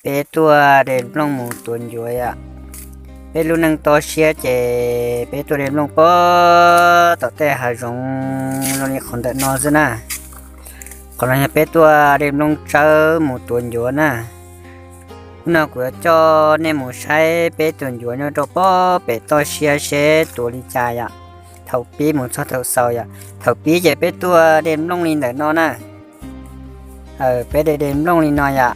peb tuaj de nplooj mus tuav ncuav yom. Peb lub neej toj siab ces peb tuaj de nplooj pem tom tej hav zoov zoo li qhov ntawm no xwb na. Qhov no yog peb tuaj de nplooj tsawb mus tuav ncuav na. Hnub no kuv yuav coj nej mus saib peb tuav ncuav nyob rau pem toj siab seb tuav li cas yom. Thaum pib mus txog thaum xaus yom. Thaum pib ces peb tuaj de nplooj li ntawm no na. Peb de de nplooj li no yom.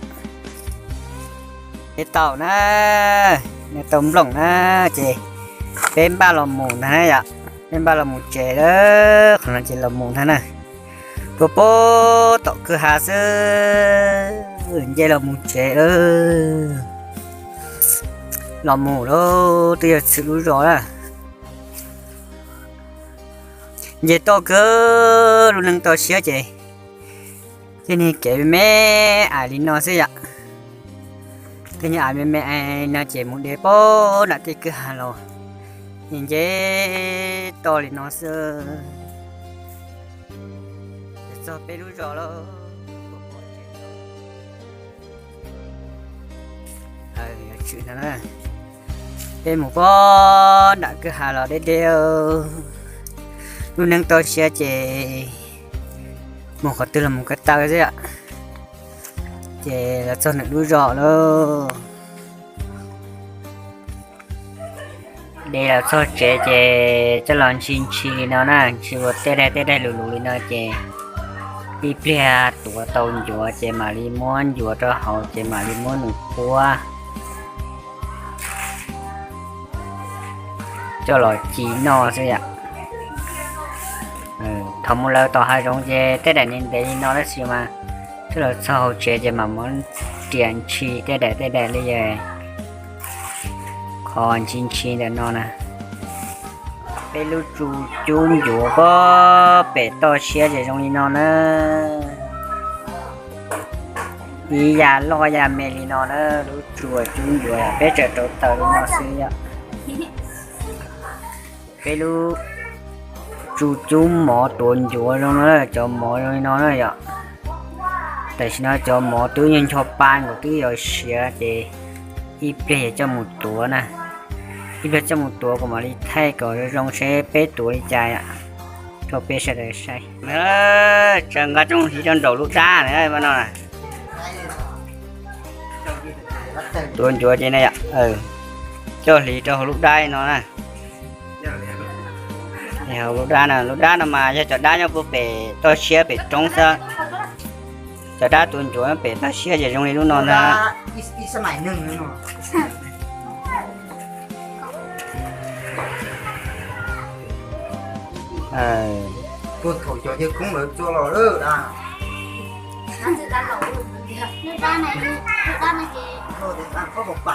Peb tau na, nej tau nplooj na, ces peb npaj los mus ntag na yom. Peb npaj los mus tsev lawm, qhov no ces los mus ntag na. Tuaj pem tom kwj ha xwb, nce los mus tsev lawm. Los mus lawm, twb yog txwm lub zos lawm. Nce toj kawg, lub neej toj siab ces tej niag kev me me ais li no xwb yom. Tej niag ais me me ais no ces mus de pem nram tej kwj ha los nce toj li no xwb. Txog peb lub zos lawm. Peb mus pem nram kwj ha los deb deb. Lub neej toj siab ces mus qhov twg los mus ko taw xwb yom. Ces los txog nram lub zos lawm. De los txog tsev ces coj los ntshi ntshi li no na, ntshi ua tej daim tej daim lus lus li no ces ib pliag tuav tau ncuav ces mam li muab ncuav rau hauv ces mam li muab nws puab coj los ci noj xwb yom. Thaum mus lawm tom hav zoov ces tej daim ntev ntev li no tab sis mas coj los txog hauv tsev ces mam muab riam ntshi tej daim tej daim li qhov ntshi ntshi ntawm no na. Peb lub tsu cub ncuav pem toj siab ces zoo li no na. Ib yam loj yam me li no na, lub tsu cub ncuav peb tseem rauv taws li no xwb yom. Peb lub tsu cub mov tuav ncuav zoo no, cov mov zoo li no na yom. Tam sim no cov mov twb nyuag ncho pa nkaus twb yuav siav ces ib pliag yuav coj mus tuav na. Ib pliag coj mus tuav kuv mam li thaij kom zoo zoo seb peb tuav li cas rau peb sawv daws saib. Tsaws nqa rooj hliv rau nraum lub dab no. Tuav ncuav ces na yom, coj hliv rau hauv lub dab no na. Hauv lub dab no, lub dab no mas yog cov dab nyob puag pem toj siab pem roob xwb. Cov dab tuav ncuav nyob pem toj siab ces zoo li lub no ntag.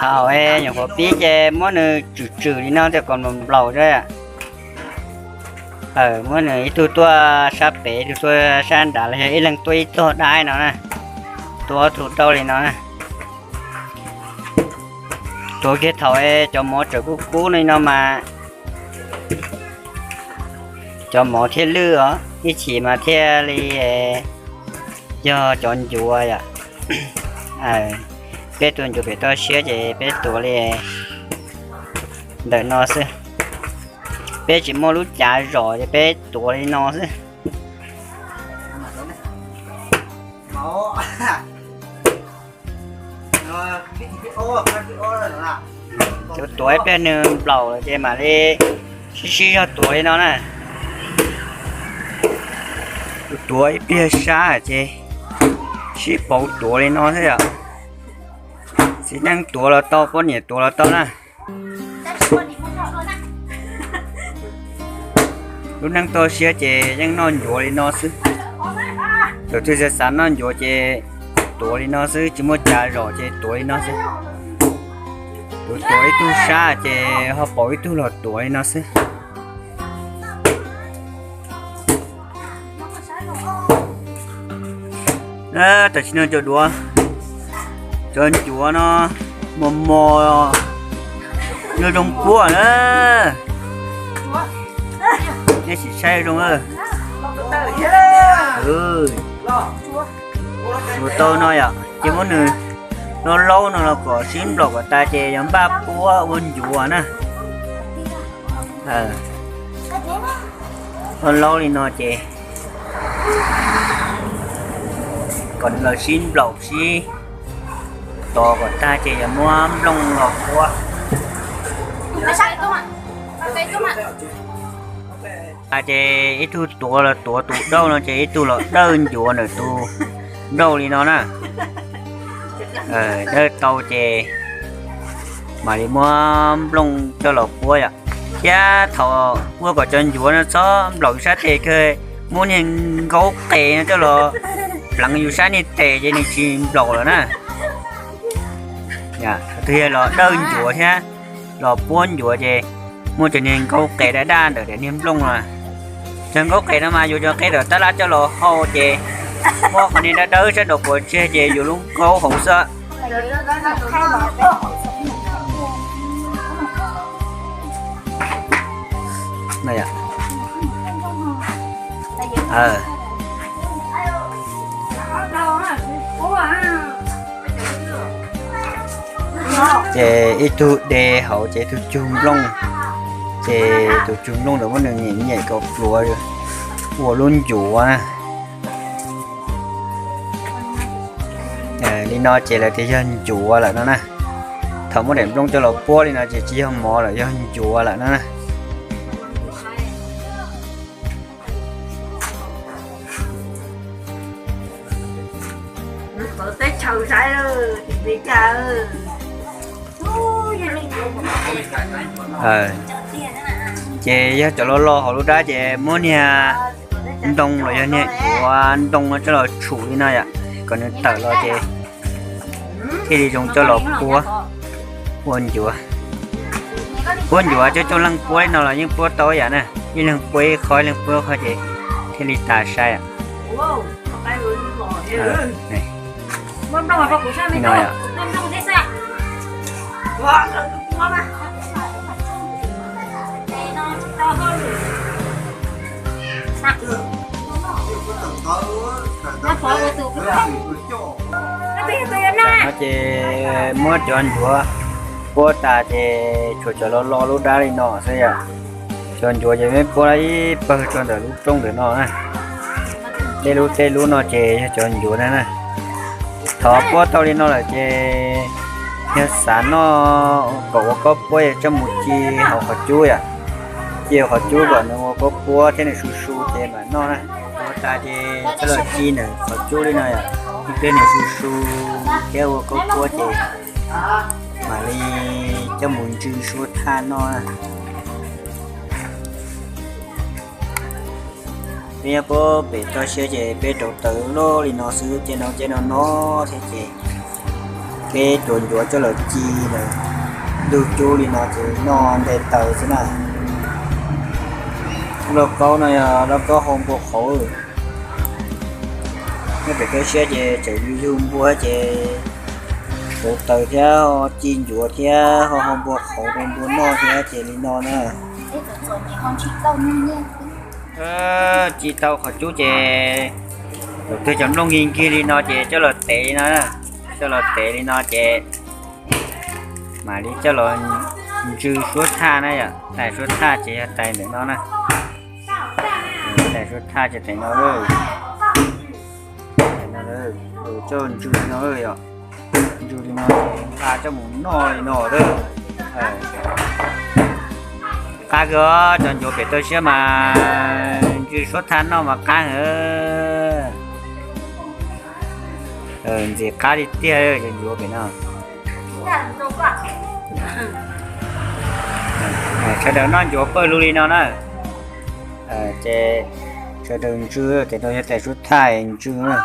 Thaum nyuam qhuav pib ces muab nws tswm tswm li no thiaj kom nplaum thiab. Muab nws ib tug tuaj sab pem, ib tug tuaj sab nrad los yog ib leeg tuaj ib tog dab no na, tuaj ob tug rau li no na. Tuav kiag thaum cov mov tseem kub kub li no mas cov mov thiaj lwj os, ib chim mas thiaj li yog cov ncuav yom. Peb tuav ncuav pem toj siab ces peb tuav li ntawm no xwb. Peb tsis muaj lub cav zom ces peb tuav li no xwb. Tuav tuav ib pliag nws nplaum lawm ces mam li sib sib zog tuav li no na. Tuav ib pliag sab ces sib pauv tuav li no xwb yom. Txiv neej tuav los tau, poj niam tuav los tau na. Lub neej toj siab ces yeej noj ncuav li no xwb. Thaum twg xav xav noj ncuav ces tuav li no xwb, tsis muaj cav zom ces tuav li no xwb. Tuav tuav ib tug sab ces ho pauv ib tug los tuav li no xwb. Tam sim no cov duav, cov ncuav no mos mos, nyob zoo puab na. Nej sim saib zoo. Ua tau no yom, ces muab nws Laub laub no los kom sib nplaum kom tas ces yog npaj puab ua ncuav na. Laub laub li no ces kom nws los sib nplaum sib tov kom tag ces yog muab nplooj los puab. Ces ib tug tuav los tuav tus dauj no ces ib tug los dawj ncuav ntawm tus dauj li no na. Dawj tau ces mam li muab nplooj coj los puab yom. Thiab thaum ua kom cov ncuav no txhob nplaum yus sab tes kawg, muab niag nkaub qes no coj los pleev yus sab niag tes ces nws tsis nplaum lawm na. Thaum twg yog los dawj ncuav thiab los puab ncuav ces muaj cov niag nkaub qes daj daj ntawm daim niag nplooj na. Cov nkaub qes no mas yuav cov qe ram tab laj coj los hau ces muab qhov niag dawb dawb sab nraud puas tseg ces yuav lub nkaub hauv xwb. Ces ib tug de hauv ces ib tug cug nplooj, ces tus cug nplooj ntawd muab nws nyem nyem kom pluav ua lub ncuav na. Li no ces lawv tias yog ncuav lawm no na. Thaum muab daim nplooj coj los puab li no ces tsis yog mov lawm, yog ncuav lawm no na. Ces yog cov los los hauv lub dab ces muab niag ntoo los yog niag cuav ntoo no coj los tshum li no yom, kom nws tawm los ces thiaj li zoo coj los puab ua ncuav. Puab ncuav coob coob leej puab li no los yeej puab tau ib yam na, ib leeg puab ib qho ib leeg puab ib qho ces thiaj li tas sai. No ces muab cov ncuav puab tas ces tshuav cov los los lub dab li no xwb yom. Cov ncuav ces peb puab ib pawg rau ntawm lub rooj ntawm no na. Tej lub tej lub no ces yog cov ncuav na na. Thaum puab tau li no lawm ces yog xav noj kom ua khaub puab yog coj mus ci hauv qhov cub yom. Ci hauv qhov cub kom nws ua khaub puab thiab nws su su ces mam noj na. Ua tas ces coj los ci ntawm qhov cub li no yom, ib pliag nws su su thiab ua khaub puab ces mam li coj mus ntsw suab thaj noj na. Peb nyob puag pem toj siab ces peb rauv taws loj li no xwb, caj no caj no no thiab ces peb tuav ncuav coj los ci ntawm ntug cub li no ces noj nte taws xwb na. Lauj kaub no yog lauj kaub hau npua qhauv. Nyob pem toj siab ces tseem yug yug npua ces rauv taws thiab ci ncuav thiab ho hau npua qhauv rau npua noj thiab ces li no na. Ci tau qhov cub ces thaum twg cov nplooj nkig nkig li no ces coj los tev li no, coj los tev li no ces mam li coj los ntsw suab thaj na yom. Tais suab thaj ces yog tais ntawm no na. Tais suab thaj ces tais no, coj ntsw li no yom. Ntsw li no, nqa coj mus noj li no. Qab kawg, cov ncuav pem toj siab mas ntsw suab thaj noj mas qab heev. Ntxim qab tiag tiag cov ncuav pem no. Sawv daws noj ncuav pawg lug li no na. Ces sawv daws ntsw, tes no yog tais suab thaj ntsw na.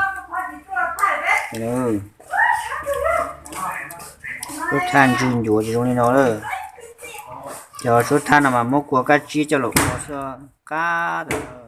Suab thaj ntsw ncuav tsis zoo li no lawm. Cov suab thaj no mas muab kua kab tsib coj los ua xwb, qab tawm no.